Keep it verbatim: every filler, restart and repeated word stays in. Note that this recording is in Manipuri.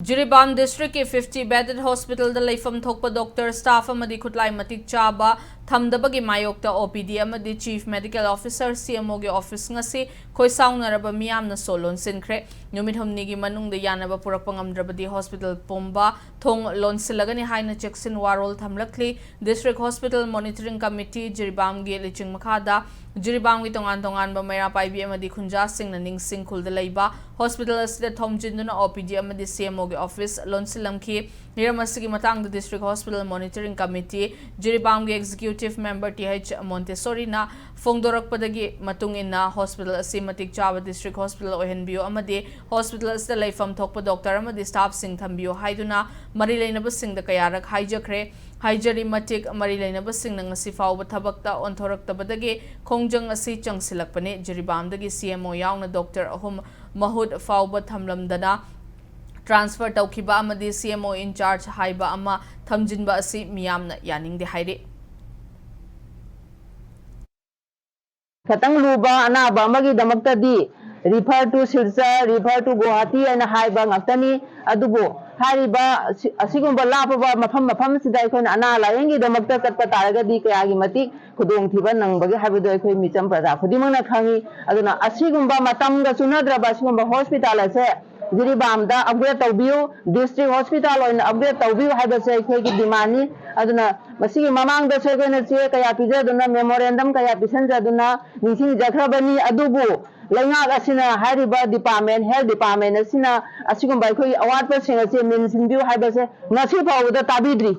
ꯖꯤꯔꯤꯕꯥꯝ ꯗꯤꯁꯇ꯭ꯔꯤꯛꯀꯤ fifty bedded hospitalꯗ ꯂꯩꯐꯝ ꯊꯣꯛꯄ ꯗꯣꯛꯇꯔ, ꯁ꯭ꯇꯥꯐ ꯑꯃꯗꯤ ꯈꯨꯠꯂꯥꯏ ꯃꯇꯤꯛ ꯆꯥꯕ ꯊꯝꯗꯕꯒꯤ ꯃꯥꯌꯣꯛꯇ OPD ꯑꯃꯗꯤ Chief Medical Officer, CMOꯒꯤ ꯑꯣꯐꯤꯁ ꯉꯁꯤ ꯈꯣꯏꯁꯥꯎꯅꯔꯕ ꯃꯤꯌꯥꯝꯅ ꯁꯣ ꯂꯣꯟꯁꯤꯟꯈ꯭ꯔꯦ꯫ ꯅꯨꯃꯤꯠ ꯍꯨꯝꯅꯤꯒꯤ ꯃꯅꯨꯡꯗ ꯌꯥꯅꯕ ꯄꯨꯔꯛꯄ ꯉꯝꯗ꯭ꯔꯕꯗꯤ ꯍꯣꯁꯄꯤꯇꯥꯜ ꯄꯨꯝꯕ ꯊꯣꯡ ꯂꯣꯟꯁꯤꯜꯂꯒꯅꯤ ꯍꯥꯏꯅ ꯆꯦꯛꯁꯤꯟ ꯋꯥꯔꯣꯜ ꯊꯝꯂꯛꯂꯤ꯫ District Hospital Monitoring Committee, ꯖꯤꯔꯤꯕꯥꯝꯒꯤ ꯂꯨꯆꯤꯡ ꯃꯈꯥꯗ ꯖꯤꯔꯤꯕꯥꯝꯒꯤ ꯇꯣꯉꯥꯟ ꯇꯣꯉꯥꯟꯕ ꯃꯩꯔꯥ ꯄꯥꯏꯕꯤ ꯑꯃꯗꯤ ꯈꯨꯟꯖꯥꯁꯤꯡꯅ ꯅꯤꯡꯁꯤꯡ ꯈꯨꯜꯗ ꯂꯩꯕ ꯍꯣꯁꯄꯤꯇꯥꯜ ꯑꯁꯤꯗ ꯊꯣꯝꯖꯤꯟꯗꯨꯅ OPD ꯑꯃꯗꯤ CMOꯒꯤ ꯑꯣꯐꯤꯁ ꯂꯣꯟꯁꯤꯜꯂꯝꯈꯤ꯫ ꯍꯤꯔꯝ ꯑꯁꯤꯒꯤ ꯃꯇꯥꯡꯗ District Hospital Monitoring Committee, ꯖꯤꯔꯤꯕꯥꯝꯒꯤ Executive Member Th Montessoriꯅ ꯐꯣꯡꯗꯣꯔꯛꯄꯗꯒꯤ ꯃꯇꯨꯡ ꯏꯟꯅ ꯍꯣꯁꯄꯤꯇꯥꯜ ꯑꯁꯤ ꯃꯇꯤꯛ ꯆꯥꯕ district hospital ꯑꯣꯏꯍꯟꯕꯤꯌꯨ ꯑꯃꯗꯤ ꯍꯣꯁꯄꯤꯇꯥꯜ ꯑꯁꯤꯗ ꯂꯩꯐꯝ ꯊꯣꯛꯄ ꯗꯣꯛꯇꯔ ꯑꯃꯗꯤ ꯁ꯭ꯇꯥꯐꯁꯤꯡ ꯊꯝꯕꯤꯌꯨ ꯍꯥꯏꯗꯨꯅ ꯃꯔꯤ ꯂꯩꯅꯕꯁꯤꯡꯗ ꯀꯌꯥꯔꯛ ꯍꯥꯏꯖꯈ꯭ꯔꯦ꯫ ꯍꯥꯏꯖꯔꯤ, ꯃꯇꯤꯛ ꯃꯔꯤ ꯂꯩꯅꯕꯁꯤꯡꯅ ꯉꯁꯤ ꯐꯥꯎꯕ ꯊꯕꯛꯇ ꯑꯣꯟꯊꯣꯔꯛꯇꯕꯗꯒꯤ ꯈꯣꯡꯖꯪ ꯑꯁꯤ ꯆꯪꯁꯤꯜꯂꯛꯄꯅꯤ꯫ ꯖꯤꯔꯤꯕꯥꯝꯗꯒꯤ CMO ꯌꯥꯎꯅ ꯗꯣꯛꯇꯔ ꯑꯍꯨꯝ ꯃꯍꯨꯠ ꯐꯥꯎꯕ ꯊꯝꯂꯝꯗꯅ transfer ꯇꯧꯈꯤꯕ ꯑꯃꯗꯤ CMO in charge ꯍꯥꯏꯕ ꯑꯃ ꯊꯝꯖꯤꯟꯕ ꯑꯁꯤ ꯃꯤꯌꯥꯝꯅ ꯌꯥꯅꯤꯡꯗꯦ ꯍꯥꯏꯔꯤ꯫ ꯈꯇꯪ ꯂꯨꯕ ꯑꯅꯥꯕ ꯑꯃꯒꯤꯗꯃꯛꯇꯗꯤ refer to Silchar, refer to Guwahati ꯍꯥꯏꯅ ꯍꯥꯏꯕ ꯉꯥꯛꯇꯅꯤ꯫ ꯑꯗꯨꯕꯨ ꯍꯥꯏꯔꯤꯕ ꯑꯁꯤ-, ꯑꯁꯤꯒꯨꯝꯕ ꯂꯥꯞꯄꯕ ꯃꯐꯝ ꯃꯐꯝꯁꯤꯗ ꯑꯩꯈꯣꯏꯅ ꯑꯅꯥ ꯂꯥꯌꯦꯡꯒꯤꯗꯃꯛꯇ ꯆꯠꯄ ꯇꯥꯔꯒꯗꯤ ꯀꯌꯥꯒꯤ ꯃꯇꯤꯛ ꯈꯨꯗꯣꯡꯊꯤꯕ ꯅꯪꯕꯒꯦ ꯍꯥꯏꯕꯗꯨ ꯑꯩꯈꯣꯏ ꯃꯤꯆꯝ ꯄ꯭ꯔꯖꯥ ꯈꯨꯗꯤꯡꯃꯛꯅ ꯈꯪꯉꯤ꯫ ꯑꯗꯨꯅ ꯑꯁꯤꯒꯨꯝꯕ ꯃꯇꯝꯒ ꯆꯨꯅꯗ꯭ꯔꯕ ꯑꯁꯤꯒꯨꯝꯕ ꯍꯣꯁꯄꯤꯇꯥꯜ ꯑꯁꯦ ꯖꯤꯔꯤꯕꯥꯝꯗ upgrade ꯇꯧꯕꯤꯌꯨ, district hospital ꯑꯣꯏꯅ upgrade ꯇꯧꯕꯤꯌꯨ ꯍꯥꯏꯕꯁꯦ ꯑꯩꯈꯣꯏꯒꯤ demandꯅꯤ꯫ ꯑꯗꯨꯅ ꯃꯁꯤꯒꯤ ꯃꯃꯥꯡꯗꯁꯨ ꯑꯩꯈꯣꯏꯅ ꯆꯦ ꯀꯌꯥ ꯄꯤꯖꯗꯨꯅ, memorandum ꯀꯌꯥ ꯄꯤꯁꯤꯟꯖꯗꯨꯅ ꯅꯤꯡꯁꯤꯡꯖꯈ꯭ꯔꯕꯅꯤ꯫ ꯑꯗꯨꯕꯨ ꯂꯩꯉꯥꯛ ꯑꯁꯤꯅ ꯍꯥꯏꯔꯤꯕ department, health department ꯑꯁꯤꯅ ꯑꯁꯤꯒꯨꯝꯕ ꯑꯩꯈꯣꯏꯒꯤ ꯑꯋꯥꯠꯄꯁꯤꯡ ꯑꯁꯤ ꯃꯦꯟꯁꯤꯟꯕꯤꯌꯨ ꯍꯥꯏꯕꯁꯦ ꯉꯁꯤ ꯐꯥꯎꯕꯗ ꯇꯥꯕꯤꯗ꯭ꯔꯤ꯫